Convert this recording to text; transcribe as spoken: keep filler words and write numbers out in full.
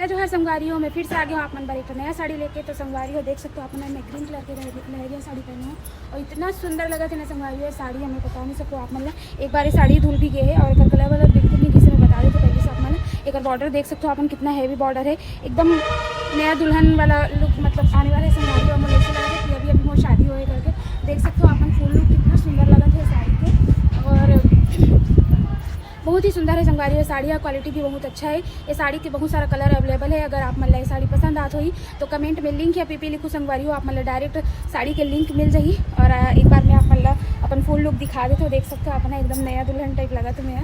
जो है संगवारी हो, मैं फिर से आ गया हूँ आप मन बर एक नया साड़ी लेके। तो संगवारी हो, देख सकते हो आप मन, मैं ग्रीन कलर के लहरिया साड़ी पहनी हूँ और इतना सुंदर लगत हे ना संगवारी हो, साड़ी हमें बता नहीं सकूँ आप मन ला। एक बार ये साड़ी धुल भी गए है और एकर कलर वलर बिल्कुल नहीं किसी में बता देते पहले से आप मन। एकर बॉर्डर देख सकते हो आप मन, कितना हैवी बॉर्डर है, एकदम नया दुल्हन वाला लुक मतलब आने वाला है संगवारी हो। मोर ऐसे लगा कि अभी अभी मोर शादी होए करके। देख सकते हो आप मन, फुल लुक कितना सुंदर लगत है साड़ी के और बहुत ही सुंदर है संगवारी हो। साड़ी का क्वालिटी भी बहुत अच्छा है। ये साड़ी के बहुत सारा कलर अवेलेबल है। अगर आप मन ला ये साड़ी पसंद आत होही तो कमेंट में लिंक या पीपी लिखू संगवारी हो, आप मन ला डायरेक्ट साड़ी के लिंक मिल जाही। और आ, एक बार मैं आप मन ला अपन फुल लुक दिखा देते हो, देख सकते हो आप मन एकदम नया दुल्हन टाइप लगत हूँ मैं।